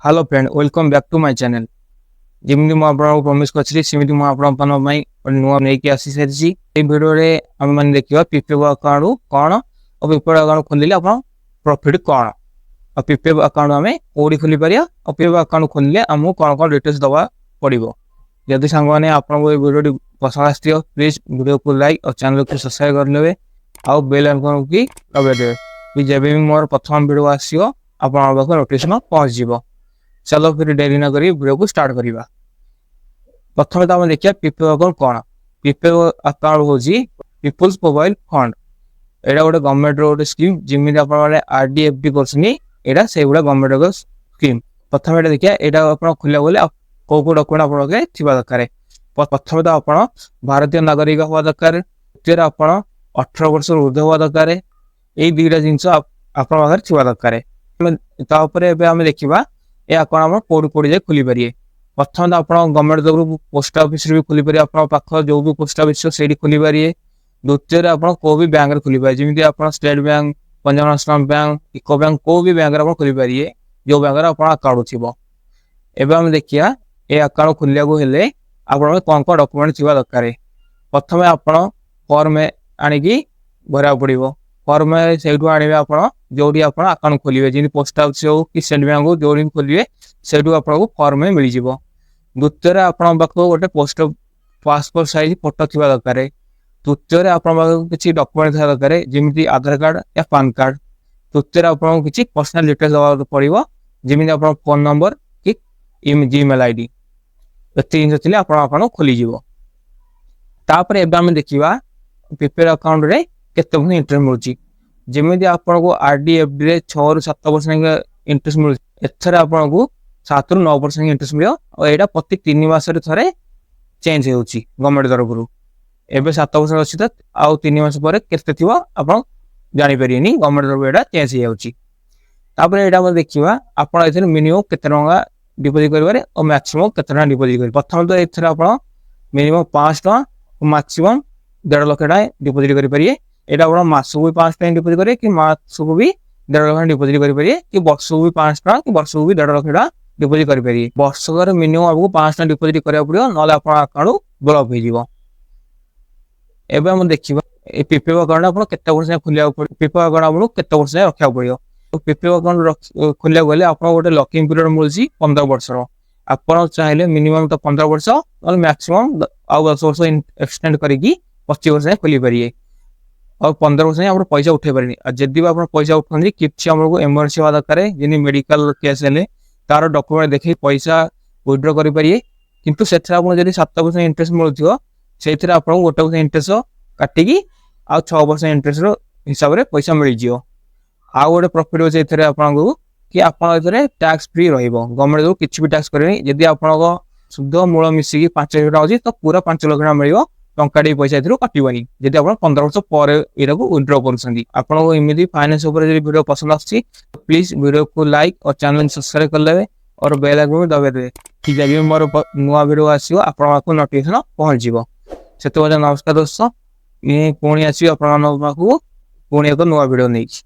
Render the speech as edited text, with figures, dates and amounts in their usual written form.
Hello friend, welcome back to my channel. ଯେମିତି ମୁଁ ଆପଣଙ୍କୁ ପ୍ରମିସ୍ କରିଥିଲି, ସେମିତି ମୁଁ ଆପଣଙ୍କ ପାଇଁ ଗୋଟେ ନୂଆ ନେଇକି ଆସି ସାରିଛି। ଏଇ ଭିଡ଼ିଓରେ ଆମେମାନେ ଦେଖିବା ପିପିଏଫ୍ ଆକାଉଣ୍ଟ କ'ଣ ଆଉ ପିପିଏଫ୍ ଆକାଉଣ୍ଟ ଖୋଲିଲେ ଆପଣ ପ୍ରଫିଟ୍ କ'ଣ ଆଉ ପିପିଏଫ୍ ଆକାଉଣ୍ଟ ଆମେ କୋଉଠି ଖୋଲି ପାରିବା ଆଉ ପିପିଏଫ୍ ଆକାଉଣ୍ଟ ଖୋଲିଲେ ଆମକୁ କ'ଣ କ'ଣ ଡିଟେଲ୍ସ ଦେବା ପଡ଼ିବ। ଯଦି ସାଙ୍ଗମାନେ ଆପଣଙ୍କୁ ଏଇ ଭିଡ଼ିଓଟି ପସନ୍ଦ ଆସିଥିବ, ପ୍ଲିଜ୍ ଭିଡ଼ିଓକୁ ଲାଇକ୍ ଆଉ ଚ୍ୟାନେଲକୁ ସବସ୍କ୍ରାଇବ୍ କରିନେବେ ଆଉ ବେଲ୍ ଆଇକନ୍କୁ ବି ଦବାଇ ଦେବେ କି ଯେବେ ବି ମୋର ପ୍ରଥମ ଭିଡ଼ିଓ ଆସିବ, ଆପଣଙ୍କ ପାଖକୁ ନୋଟିଫିକେସନ୍ ପହଞ୍ଚିଯିବ। ଚାଲ ଫିର ଡେରି ନ କରି ଭିଡ଼ିଓକୁ ଷ୍ଟାର୍ଟ କରିବା। ପ୍ରଥମେ ତ ଆମେ ଦେଖିବା ପିପିଏଫ୍ ଆକାଉଣ୍ଟ କ'ଣ। ପିପିଏଫ୍ ଆକାଉଣ୍ଟ ହେଉଛି ପିପୁଲ୍ସ ପ୍ରୋଭିଡେଣ୍ଟ ଫଣ୍ଡ। ଏଇଟା ଗୋଟେ ଗଭର୍ଣ୍ଣମେଣ୍ଟର ଗୋଟେ ସ୍କିମ୍। ଯେମିତି ଆପଣମାନେ ଆର ଡି, ଏଫ ଡି କରୁଛନ୍ତି, ଏଇଟା ସେଇଭଳିଆ ଗଭର୍ଣ୍ଣମେଣ୍ଟର ସ୍କିମ୍। ପ୍ରଥମେ ଏଇଟା ଦେଖିବା, ଏଇଟା ଆପଣ ଖୋଲିବାକୁ ଗଲେ କୋଉ କୋଉ ଡକୁମେଣ୍ଟ ଆପଣଙ୍କ ଥିବା ଦରକାର। ପ୍ରଥମେ ତ ଆପଣ ଭାରତୀୟ ନାଗରିକ ହେବା ଦରକାର। ଦ୍ୱିତୀୟରେ ଆପଣ 18 ବର୍ଷରୁ ଉର୍ଦ୍ଧ୍ୱ ହେବା ଦରକାର। ଏଇ ଦୁଇଟା ଜିନିଷ ଆପଣଙ୍କ ପାଖରେ ଥିବା ଦରକାର। ତାପରେ ଏବେ ଆମେ ଦେଖିବା ଏ ଆକାଉଣ୍ଟ ଆପଣ କୋଉଠି କୋଉଠି ଯାଇ ଖୋଲି ପାରିବେ। ପ୍ରଥମେ ତ ଆପଣ ଗଭର୍ଣ୍ଣମେଣ୍ଟ ତରଫରୁ ପୋଷ୍ଟ ଅଫିସରେ ବି ଖୋଲି ପାରିବେ। ଆପଣଙ୍କ ପାଖ ଯୋଉ ବି ପୋଷ୍ଟ ଅଫିସ, ସେଇଠି ଖୋଲି ପାରିବେ। ଦ୍ୱିତୀୟରେ ଆପଣ କୋଉ ବି ବ୍ୟାଙ୍କରେ ଖୋଲି ପାରିବେ। ଯେମିତି ଆପଣ state bank, Punjab national bank, UCO bank, କୋଉ ବି ବ୍ୟାଙ୍କରେ ଆପଣ ଖୋଲି ପାରିବେ, ଯୋଉ ବ୍ୟାଙ୍କରେ ଆପଣ ଆକାଉଣ୍ଟ ଥିବ। ଏବେ ଆମେ ଦେଖିବା ଏ ଆକାଉଣ୍ଟ ଖୋଲିବାକୁ ହେଲେ ଆପଣଙ୍କ କ'ଣ କ'ଣ ଡକୁମେଣ୍ଟ ଥିବା ଦରକାର। ପ୍ରଥମେ ଆପଣ ଫର୍ମ ଆଣିକି ଭରିବାକୁ ପଡ଼ିବ। ଫର୍ମ ସେଇଠୁ ଆଣିବେ ଆପଣ ଯୋଉଠି ଆପଣ ଆକାଉଣ୍ଟ ଖୋଲିବେ। ଯେମିତି ପୋଷ୍ଟ ଅଫିସ ହଉ କି ଷ୍ଟେଟ୍ ବ୍ୟାଙ୍କ ହଉ, ଯୋଉଠି ବି ଖୋଲିବେ, ସେଇଠୁ ଆପଣଙ୍କୁ ଫର୍ମ ମିଳିଯିବ। ଦ୍ୱିତୀୟରେ ଆପଣଙ୍କ ପାଖକୁ ଗୋଟେ ପାସପୋର୍ଟ ସାଇଜ ଫଟୋ ଥିବା ଦରକାର। ତୃତୀୟରେ ଆପଣଙ୍କ ପାଖକୁ କିଛି ଡକୁମେଣ୍ଟ ଥିବା ଦରକାର, ଯେମିତି ଆଧାର କାର୍ଡ ୟା ପାନ କାର୍ଡ। ତୃତୀୟରେ ଆପଣଙ୍କୁ କିଛି ପର୍ସନାଲ ଡିଟେଲ୍ସ ଦେବାକୁ ପଡ଼ିବ, ଯେମିତି ଆପଣଙ୍କ ଫୋନ ନମ୍ବର କି ଜିମେଲ ଆଇଡି। ଏତିକି ଜିନିଷ ଥିଲେ ଆପଣ ଆକାଉଣ୍ଟ ଖୋଲିଯିବ। ତାପରେ ଏବେ ଆମେ ଦେଖିବା ପିପିଏଫ୍ ଆକାଉଣ୍ଟରେ କେତେ ପରସେଣ୍ଟ ଇଣ୍ଟରେଷ୍ଟ ମିଳୁଛି। ଯେମିତି ଆପଣଙ୍କୁ ଆର ଡି, ଏଫ ଡିରେ 6ରୁ 7% ଇଣ୍ଟରେଷ୍ଟ ମିଳୁଛି, ଏଥିରେ ଆପଣଙ୍କୁ 7ରୁ 9% ଇଣ୍ଟରେଷ୍ଟ ମିଳିବ। ଆଉ ଏଇଟା ପ୍ରତି 3 ମାସରେ ଥରେ ଚେଞ୍ଜ ହେଉଛି ଗଭର୍ଣ୍ଣମେଣ୍ଟ ତରଫରୁ। ଏବେ 7% ଅଛି ତ ଆଉ 3 ମାସ ପରେ କେତେ ଥିବ ଆପଣ ଜାଣିପାରିବେନି। ଗଭର୍ଣ୍ଣମେଣ୍ଟ ତରଫରୁ ଏଇଟା ଚେଞ୍ଜ ହେଇଯାଉଛି। ତାପରେ ଏଇଟା ଆମେ ଦେଖିବା ଆପଣ ଏଥିରେ ମିନିମମ୍ କେତେ ଟଙ୍କା ଡିପୋଜିଟ୍ କରିପାରିବେ ଓ ମ୍ୟାକ୍ସିମମ୍ କେତେ ଟଙ୍କା ଡିପୋଜିଟ୍ କରିବେ। ପ୍ରଥମେ ତ ଏଥିରେ ଆପଣ ମିନିମମ୍ 500 ଟଙ୍କା ଓ ମ୍ୟାକ୍ସିମମ୍ 1.5 ଲକ୍ଷ ଟଙ୍କା ଡିପୋଜିଟ୍ କରିପାରିବେ। ଏଇଟା ଆପଣ ମାସକୁ ବି 500 ଟଙ୍କା ଡିପୋଜିଟ୍ କରିବେ କି ମାସକୁ ବି 1.5 ଲକ୍ଷ ଟଙ୍କା ଡିପୋଜିଟ୍ କରିପାରିବେ କି ବର୍ଷକୁ ବି 500 ଟଙ୍କା କି ବର୍ଷକୁ ବି 1.5 ଲକ୍ଷ ଟଙ୍କା ଡିପୋଜିଟ୍ କରିପାରିବେ। ବର୍ଷକରେ ମିନିମମ୍ ଆପଣଙ୍କୁ 500 ଟଙ୍କା ଡିପୋଜିଟ୍ କରିବାକୁ ପଡ଼ିବ, ନହେଲେ ଆପଣଙ୍କ ଆକାଉଣ୍ଟ ବ୍ଲକ୍ ହେଇଯିବ। ଏବେ ଆମେ ଦେଖିବା ଏ ପିପିଏଫ୍ ଆକାଉଣ୍ଟ ଆପଣ କେତେ ବର୍ଷ ଯାଏଁ ଖୋଲିବାକୁ ପଡ଼ିବ, ପିପିଏଫ୍ ଆକାଉଣ୍ଟ ଆପଣଙ୍କୁ କେତେ ବର୍ଷ ଯାଏଁ ରଖିବାକୁ ପଡ଼ିବ। ପିପିଏଫ୍ ଆକାଉଣ୍ଟ ଖୋଲିବାକୁ ଗଲେ ଆପଣଙ୍କୁ ଗୋଟେ ଲକିଂ ପିରିୟଡ଼ ମିଳୁଛି 15 ବର୍ଷର। ଆପଣ ଚାହିଁଲେ ମିନିମମ୍ ତ 15 ବର୍ଷ, ନହେଲେ ମ୍ୟାକ୍ସିମମ୍ ଆଉ 10 ବର୍ଷ ଏକ୍ସଟେଣ୍ଡ କରିକି 25 ବର୍ଷ ଯାଏଁ ଖୋଲି ପାରିବେ। ଆଉ 15 ବର୍ଷ ଯାଏଁ ଆପଣ ପଇସା ଉଠେଇ ପାରିବେନି। ଆଉ ଯଦି ବି ଆପଣ ପଇସା ଉଠାନ୍ତି, କିଛି ଆମକୁ ଏମର୍ଜେନ୍ସି ହେବା ଦରକାର, ଯେମିତି ମେଡିକାଲ କେସ୍ ହେଲେ ତାର ଡକୁମେଣ୍ଟ ଦେଖେଇ ପଇସା ୱିଡ୍ର କରିପାରିବେ। କିନ୍ତୁ ସେଥିରେ ଆପଣ ଯଦି 7% ଇଣ୍ଟରେଷ୍ଟ ମିଳୁଥିବ, ସେଇଥିରେ ଆପଣଙ୍କୁ 1% ଇଣ୍ଟରେଷ୍ଟ କାଟିକି ଆଉ 6% ଇଣ୍ଟରେଷ୍ଟର ହିସାବରେ ପଇସା ମିଳିଯିବ। ଆଉ ଗୋଟେ ପ୍ରଫିଟ୍ ଅଛି ଏଥିରେ ଆପଣଙ୍କୁ କି ଆପଣ ଏଥିରେ ଟ୍ୟାକ୍ସ ଫ୍ରି ରହିବ। ଗଭର୍ଣ୍ଣମେଣ୍ଟ କିଛି ବି ଟ୍ୟାକ୍ସ କରିବେନି। ଯଦି ଆପଣଙ୍କ ସୁଧ ମୂଳ ମିଶିକି 5 ଲକ୍ଷ ଟଙ୍କା ଅଛି ତ ପୁରା 5 ଲକ୍ଷ ଟଙ୍କା ମିଳିବ, ଟଙ୍କାଟେ ବି ପଇସା ଏଥିରୁ କାଟିବନି, ଯଦି ଆପଣ 15 ବର୍ଷ ପରେ ଏଇଟାକୁ ୱିଡ୍ର କରୁଛନ୍ତି। ଆପଣଙ୍କୁ ଏମିତି ଫାଇନାନ୍ସ ଉପରେ ଯଦି ଭିଡ଼ିଓ ପସନ୍ଦ ଆସୁଛି, ପ୍ଲିଜ ଭିଡ଼ିଓକୁ ଲାଇକ୍ ଓ ଚ୍ୟାନେଲ ସବସ୍କ୍ରାଇବ କରିଦେବେ और ବେଲ୍ ଆଇକନ୍ ବି ଦବାଇ ଦେବେ କି ଯେବେ ମୋର ନୂଆ ଭିଡ଼ିଓ ଆସିବ, ଆପଣଙ୍କ ପାଖକୁ ନୋଟିଫିକେସନ ପହଞ୍ଚିଯିବ। ସେତେବେଳେ ନମସ୍କାର ଦୋସ୍ତ, ମୁଁ ପୁଣି ଆସିବି ଆପଣମାନଙ୍କ ପାଖକୁ ପୁଣି ଏକ ନୂଆ ଭିଡ଼ିଓ ନେଇକି।